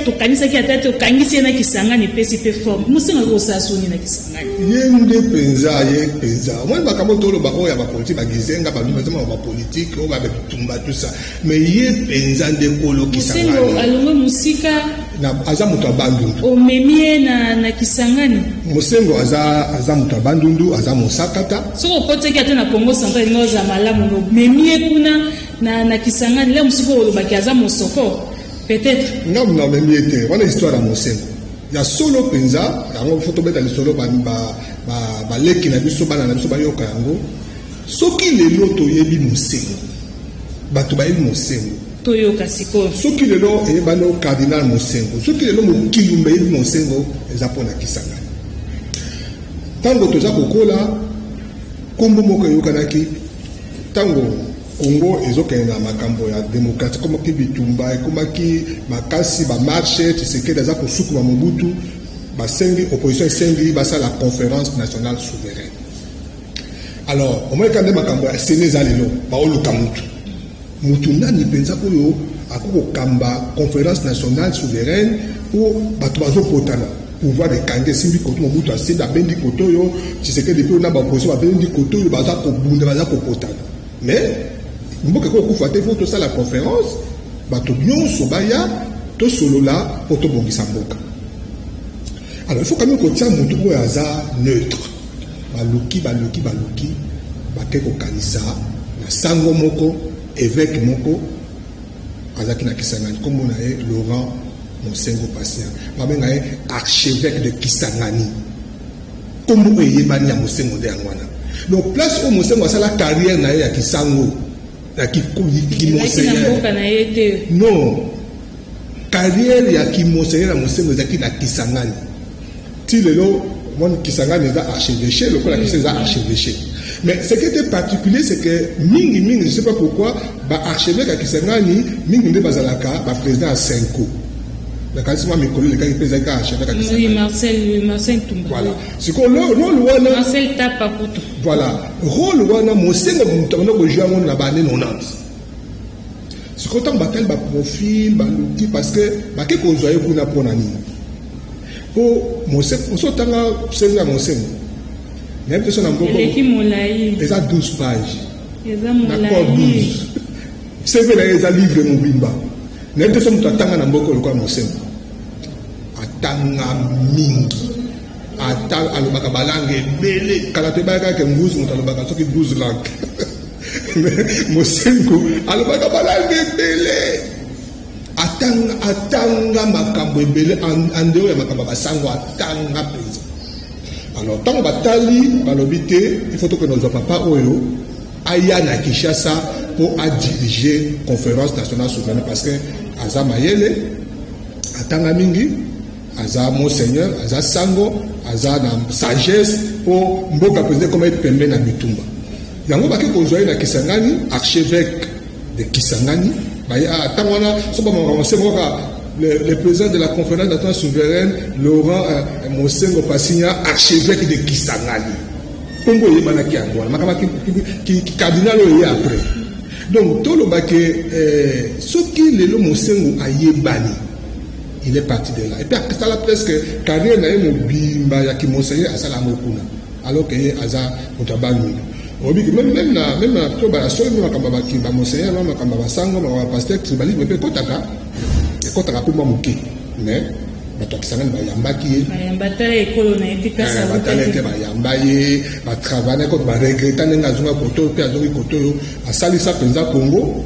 tokanisaki ata te, okangisi ye na Kisangani, epesi mpe forme. Mosengo akosala soni na Kisangani. Ye nde mpenza, ye mpenza. Omoni, makambo toloba oyo ya bapolitique, bagizenga, balumazama bapolitique oyo babetumba, tout ça, mais ye mpenza nde kolo Kisangani. Alongwe mosika. Na, aza moto ya Bandundu. Omemi ye na Kisangani. Mosengo aza moto ya Bandundu, aza mosakata. Soki okotaki ata na Congo Central, elingi ozala malamu. Omemi ye kuna na Kisangani, la mosuku olobaki aza mosoko peut-être. Nga namemi ye te. Wana histoire ya Mosengo ya solo mpenza. Yango fo tobeta lisolo, baleki na biso, bana na biso bayoka yango. Soki lelo toyebi Mosengo, bato bayebi Mosengo. Toyoka sikoyo. Soki lelo eyebani cardinal Mosengo, soki lelo mokili eyebi Mosengo, eza mpona Kisangani. Ntango toza kokola, nkombo moko eyokanaki. Ntango Congo ezokende na makambo ya démocratie, ekomaki bitumba, ekomaki makasi, bamarche, Tshisekedi aza kosukuma Mobutu, basengi, opposition esengi basala conférence nationale souveraine. Alors omoneka nde makambo ya sene eza lelo, baoluka mutu nani mpenza oyo akoki kokamba conférence nationale souveraine, mpo bato bazopotana, pouvoir ekangi, esimbi koto, Mobutu asimbi, abendi koto oyo, Tshisekedi mpe na baopposition babendi koto oyo, baza kobunda, baza kopotana. Mais mboka ekoki kokufa te, fo tosala conférence, bato nyonso baya, tosolola mpo tobongisa mboka. Alors il faut quand même kotia motu oyo aza neutre. Baluki, baluki, baluki, bake kokanisa na sango moko, évêque moko azalaki na Kisangani, nkombo na ye Laurent Mosengo Patient, babenga ye archevêque de Kisangani. Nkombo oyo eyebani ya Mosengo nde yango wana. Donc place oyo Mosengo asala carrière na ye ya kisango, ya kimonseigneur, non, carrière ya kimonseigneur ya Mosengo ezalaki na Kisangani. Ti lelo moni Kisangani eza archevêché, lokola Kisangani eza archevêché. Mais ce qui était particulier, c'est que mingi mingi, je sais pas pourquoi, baarchevêque ya Kisangani mingi nde bazalaka baprésident ya CENCO. Nakanisi mwa mikolo elekaki mpe ezalaki archevêque ya Kisangani. Marcel Ntumba. Voilà, sikoyo rôle wana. Marcel Tapa kutu. Voilà, rôle wana Mosengo moto abanda kozwa yango na baannée 90. Sikoyo ntango batali baprofil, baluki, parce que bake kozwa ye kuna mpona nini? Mpo moso otanga CV ya Mosengo, nayebi te so na mboko. Eleki molai. Eza 12 page. Eza na code molai. 12 CV na ye eza livre mobimba. Nayebi te so moto atanga na mboka lokola Mosengo. Atanga mingi, ata alobaka balangue ebele. Kala toyebaka kaka nguzu moto alobaka soki 12 langue, mais Mosengo alobaka balangue ebele, atanga, atanga makambo ebele en dehors ya makambo ya basango, atanga mpenza. Alors ntango batali, balobi te, il faut tokende kozwa papa oyo aya na Kinshasa mpo adirige conférence nationale souveraine, parce que aza mayele, atanga mingi, aza monseigneur, aza sango, aza na sagesse, mpo mboka président ekoma ye pembe na bitumba. Yango bake kozwa ye na Kisangani, archevêque de Kisangani. Ntango wana so bamaka Mosengo kaka le président de la conférence nationale souveraine, Laurent Mosengo Pasinya, archevêque de Kisangani. Nkombo oyebanaki yango wana. Makambo cardinal oyo ye après. Donc tolobake soki lelo Mosengo ayebani, il est parti de là. Et puis asala presque carrière na ye mobimba ya kimonseigneur, asala yango kuna, alors que ye aza moto ya Bandundu. Oyebi, même na to basolo mpe makambo ya bamonseigneur, makambo ya basango, makambo ya pasteur, tribalisme mpe ekɔtaka mpe mwa moke. Mais bato ya Kisangani bayambaki ye. Batala ekolo na ye te place. Batala ete bayamba ye, batravaille koto, baregreta ndenge azonga koto oyo mpe azongi koto oyo asalisa mpenza Congo.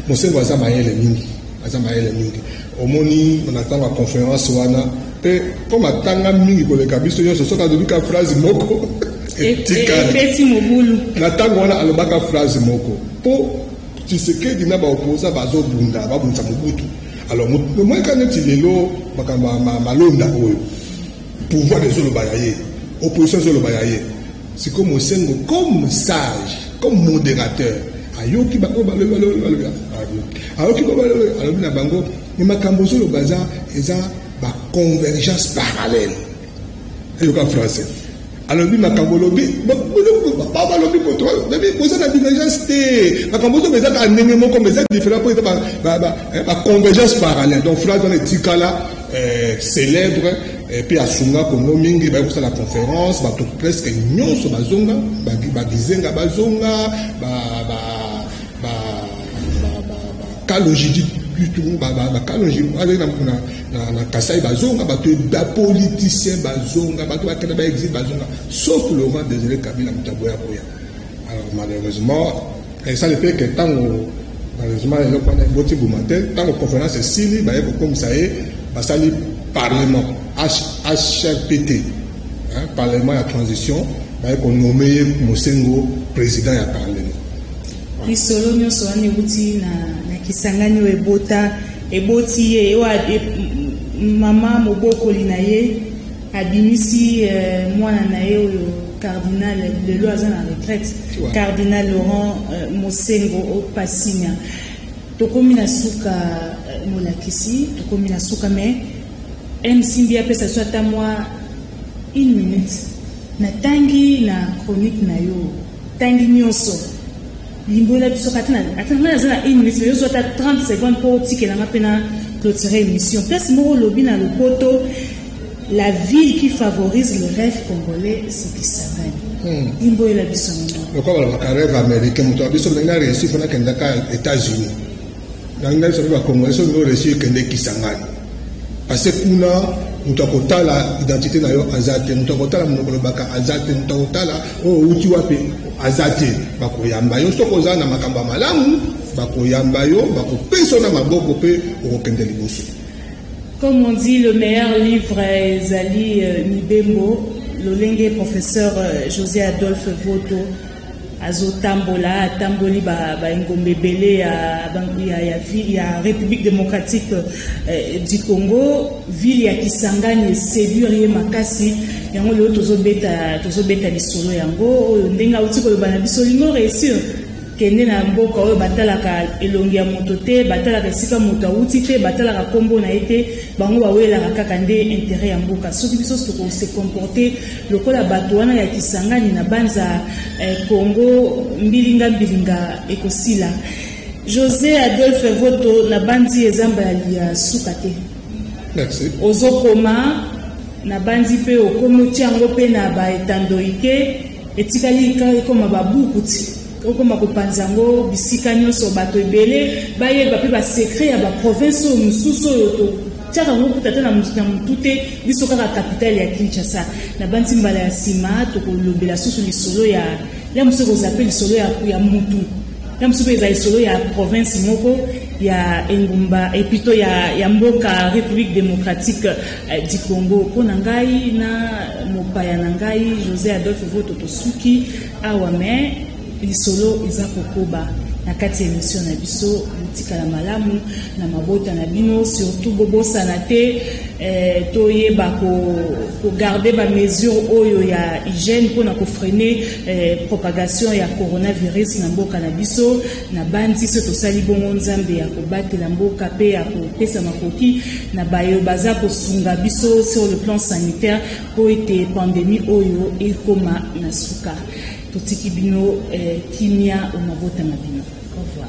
Mosengo aza mayele mingi, aza mayele mingi. Omoni na ntango ya conférence wana mpe, comme atanga mingi koleka biso nyonso, soki alobika phrase moko, etikali mobulu. Na ntango wana alobaka phrase moko, mpo Tshisekedi na baopposant bazobunda, babundisa Mobutu. Alors moyeka neti lelo makambo ya malonda oyo, pouvoir ezoloba ya ye, opposition ezoloba ya ye. Sikoyo Mosengo, comme sage, comme modérateur, ayoki bango balobi, balobi, balobi, ayoki balobi, alobi na bango: me makambo ozoloba eza baconvergence parallèle. Eyoka français, alobi makambo olobi, balobi boza na divergence te, makambo ozoba eza kaka ndenge moko, mais eza différent mpo eza baconvergence parallèle. Donc phrase wana etikala célèbre. Et puis asunga Kongo mingi. Baye kosala conférence, bato presque nyonso bazonga, bagizenga bazonga, Kalonji. Bakalonji azalaki na Kasai, bazonga. Bato, bapoliticien bazonga, bato bakenda baexil bazonga, sauf Laurent Désiré Kabila, moto aboya koya. Alors malheureusement, esali mpe ke ntango, malheureusement, eloko wana eboti mbuma te. Ntango conférence esili, baye kokomisa ye, basali parlement HRPT, hein, parlement ya transition, baye konommer ye Mosengo président ya parlement. Lisolo nyonso wana euti na Kisangani oyo ebota, eboti ye, oyo mama mobokoli na ye abimisi mwana na ye oyo cardinal, lelo aza na retraite, cardinal Laurent Mosengo Opasinya. Tokomi na suka, molakisi, tokomi na suka, mais mcmbi apesa so ata mwa une minute. Natangi na chronique na yo, tangi nyonso, limbola biso ata ngai naza na une minute, mais yozwa ata 30 secondes mpo otikelanga mpe na clôturer émission. Place moko olobi na lopoto: "La ville qui favorise le rêve congolais, c'est Kisangani." Limboyela biso yango. Lokola balobaka rêve américain, moto ya biso ndenge aréussir, fo nakendaka États-Unis. Ndenge biso mpe bacongolais, soki oréussir, ekende Kisangani, parce que kuna moto akotala identité na yo aza te, moto akotala monoko olobaka aza te, moto akotala oyo outi wapi aza te. Bakoyamba yo soki oza na makambo ya malamu, bakoyamba yo, bakopesa yo na maboko mpe okokende liboso. Comme on dit, le meilleur livre ezali mibembo. Lolenge professeur José Adolphe Voto azotambola, atamboli baengomba ebele ya République démocratique du Congo, ville ya Kisangani eséduire ye makasi. Yango lelo tozobeta lisolo yango oyo. Ndenge auti koloba na biso, olingo réussir, kende na mboka oyo batalaka elongi ya moto te, batalaka esika moto awuti te, batalaka nkombo na ye te, bango bawelaka kaka nde intérêt ya mboka. Soki biso tokose comporter lokola bato wana ya Kisangani, na banza Congo mbilinga mbilinga ekosila. José Adolphe Voto, na bandi eza mbala ya suka te. Merci. Ozokoma, na bandi mpe okomi, otia yango mpe na baetando ike etikali ekoma babuku ti okoma kopanza yango bisika nyonso, bato ebele bayeba mpe basecret ya baprovince oyo mosusu oyo totiaka yango kuta te na motu te, biso kaka capitale ya Kinshasa. Na bandi mbala ya nsima tokolobela susu lisolo ya mosusu, ekozala mpe lisolo ya mutu ya mosusu, mpe eza lisolo ya province moko ya engumba et plutôt ya mboka République démocratique du Congo. Mpo na ngai na mopaya na ngai José Adolphe Voto, tosuki awa, mais lisolo eza kokoba na kati ya émission na biso. Botikala malamu na mabota na bino, surtout bobosana te toyeba kogarder bamesure oyo ya hygiène mpona kofreiner propagation ya coronavirus na mboka na biso. Na bandi so tosali bongo, Nzambe ya kobatela mboka mpe ya kopesa makoki na bayo baza kosunga biso sur le plan sanitaire mpo ete pandémie oyo ekóma na suka. Totiki bino kimia o mabota na bino. Au revoir.